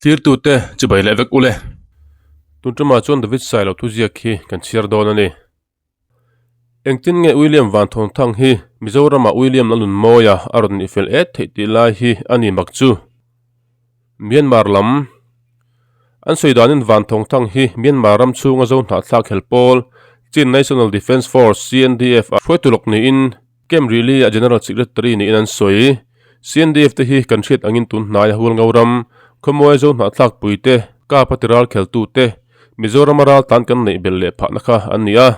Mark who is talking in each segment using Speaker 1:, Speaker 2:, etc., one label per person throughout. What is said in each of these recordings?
Speaker 1: Thirtute chibai leh vek ule. Tun ṭumah chuan David Sailo thuziak hi kan chhiar dawn a ni. Engtin nge William Vanthawngthang hi Mizorama William Lalnunmawia a rawn nih fel et theih tih lai hi a ni mak chu. Myanmar lam An sawi danin Vanthawngthang hi Myanmar ram chhunga zo hnahthlak hel pawl Chin National Defence Force, CNDF, a hruaitu lawk niin Camp Riley-a General Secretary niin an sawi. CNDF te hi kan hriat angin tun hnaia Hualngo ram, khawmuai zo hnahthlak puite, kap a tiral kheltute, Mizorama ral tan kan neih belh leh phahna kha an ni a.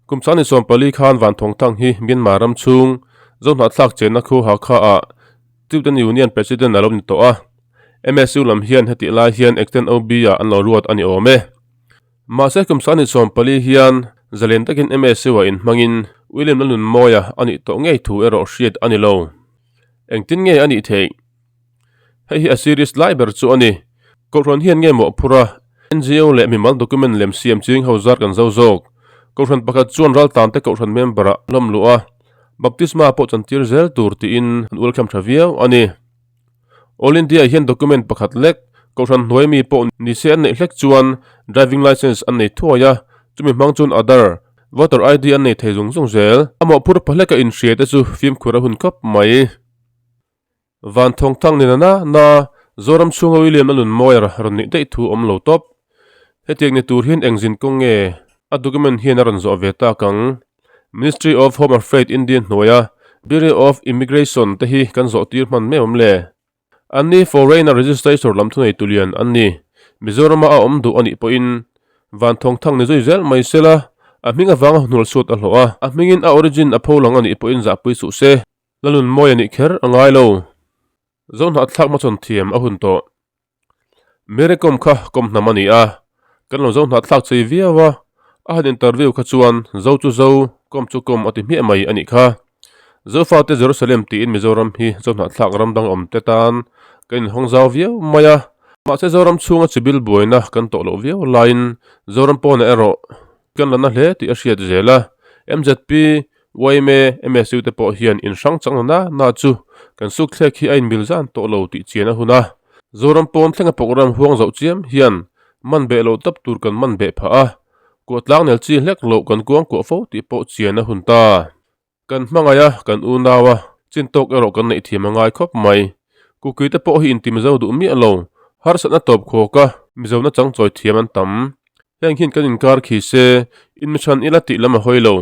Speaker 1: Kum sani 14 khan Vanthawngthang hi Myanmar ram chhung zo hnahthlak chenna khu Hakha-ah Student Union President a lo ni tawh a. MSU lam hian hetih lai hian Extend OB-ah an lo ruat a ni awm e. Mahse kum sani 14 hian zalen takin MSU-ah inhmangin William Lalnunmawia a nih tawh ngei thu erawh hriat a ni lo. Engtin nge a nih theih? Hei hi a serious lai ber chu a ni. Kohhran hian nge mawhphur a, NGO leh mimal document lem siam ching ho zar kan zo zawk. Kohhran pakhat chuan raltlante kohhran member-ah hlawm luh a, baptisma pawh chantir zel tur tiin an welcome tha viau a ni. All India hian document pakhat lek, kohhran hnuai mi pawh ni se an neih hlek chuan driving licence an nei thuai a, chumi hmang chuan Aadhaar, voter ID an nei thei zung zung zel. A mawhphur pahleka inhria te chu fimkhur a hun khawp mai. Van thawngthang ni na na na, Zoram chhunga William a nun mawi rawn nih daih thu awm lo tawp. Hetiang ni tur hian eng zin kawng nge a document hian a rawn zawh ve tak ang? Ministry of Home Affairs India hnuaia Bureau of Immigration te hi kan zawh tir hman mai awm le? An ni foreigner registrator lam thunei tulian an ni. Mizorama a awm duh a nih pawhin van thawngthang ni zui zel mai sela, a hming avanga hnualsuat a hlawh a, a hmingin a origin a pholang a nih pawhin zahpui suh se. Lalun mawi a nih kher a ngai lo. Zohnahthlak hmachhawn thiam a hun tawh. Mary Kom kha kawm hnam a ni a, kan lo zohnahthlak chei viau a, a han interview kha chuan zo chu zo, kawm chu kawm a ti hmiah mai a nih kha. Zofate Jerusalem tiin Mizoram hi zohnahthlak ram dang awmte tan kan inhawng zau viau mai a, mahse Zoram chhunga chibil buaina kan tawh loh viau laiin Zoram pawnah erawh kan la na hle tih a hriat zel a, MZP Yma, MSU te pawh hian in hrang chang na na chu kan suk thlek hi a inmil zan tawh lo tih chian a hun a. Zoram pawn thlenga program huang zoh chiam hian man beh loh tap tur kan man beh phah a, kuah tlang nel chi hlek loh kan kuang kuah fo tih pawh chian a hun ta. Kan hmangaih a, kan unau a, chin tawk erawh kan neih thiam a ngai khawp mai. Kuki te pawh hi inti Mizo duh miah lo, harsatna tawp khawk a, Mizona chang chawi thiam an tam. Heng hian kan inkar khi se, inmihran ila tih lam a hawi lo.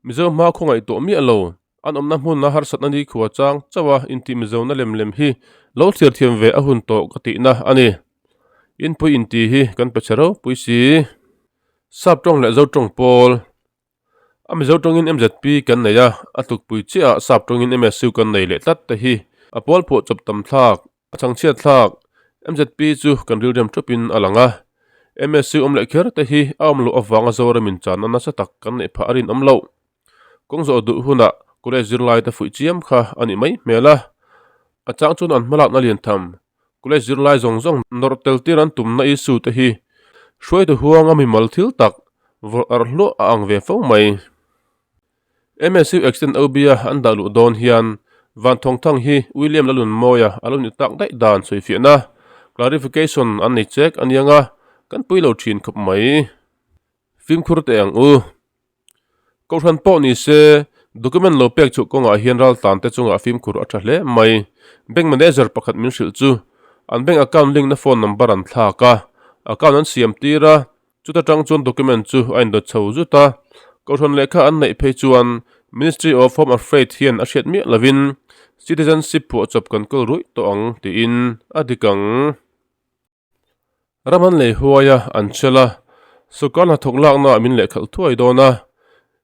Speaker 1: Mizo hma khawngaih tawh miah lo, an awmna hmuna harsatna ni khua chang chauh a intih Mizona lem lem hi lo thlir thiam ve a hun tawh ka tihna a ni. Inpui inti hi kan pe chhe ropui si. Sap tawng leh Zo tawng pawl. A Mizo tawngin MZP kan nei a, a tlukpui chiahah Sap tawngin MSU kan nei leh tlat te hi a pawl phuah chawp tam thlak. A chhangchhiat thlak, MZP chu kan rilrem thupin a lang a. MSU awm leh kher te hi a awm loh avanga Zoramin channa nasa tak kan neih phah a rinawm loh. Kawng zawh duh hunah college zirlai te fuih chiam kha a nih mai hmel a. A chang chuan an hmalakna lian tham, college zirlai zawng zawng nawrh tel tir an tumna issue te hi hruaitu huanga mimal thil tak vawrh arh hluah a ang ve fo mai. MSU Extend OB-a an dah luh dawn hian Van Thawngthang hi William Lalunmawia a lo ni tak daih dan sawifiahna, clarification, an nei chek a niang a, kan pui lo thin khawp mai. Fimkhur teh ang u. Kohhran pawh ni se, document lo pek chhuh kawngah hian raltlante chungah fimkhur a tha hle mai. Bank manager pakhat min hrilh chu an bank account link na phone number an thlak a, account an siam tir a, Chuta tang chuan document chu a indawt chho zut a, Kohhran lehkha an neih phei chuan Ministry of Home Affairs hian a hriat miah lovin citizenship phuahchawp kan kawl ruih tawh ang tiin a dik ang. Ram an lei huai a, an chel a, sawrkar hnathawk laknaah min lehkhalh thuai dawn a,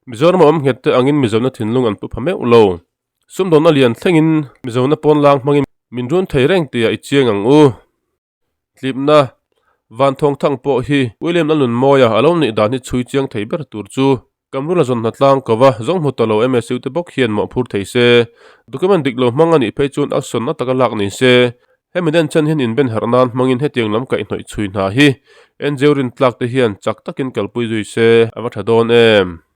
Speaker 1: Mizoram a awm nghet te angin Mizona thinlung an pu pha meuh lo. Sumdawnna lian thlengin Mizona pawnlang hmangin min run thei reng tihah i chiang ang u. Tlipna, Van Thawngthang pawh hi William Lalnunmawia a lo nih dan hi chhui chiang thei ber tur chu Kamrula zawn hnatlang ko va, zawng hmu ta lo MSU te bawk hian mawhphur thei se. Document dik lo hmang a nih phei chuan action na taka lak ni se. Hemi den chen hian inben harh nan hmangin hetiang lam kaihhnawih chhui hna hi NGO rintlak te hian chak takin kalpui zui se a va tha dawn em?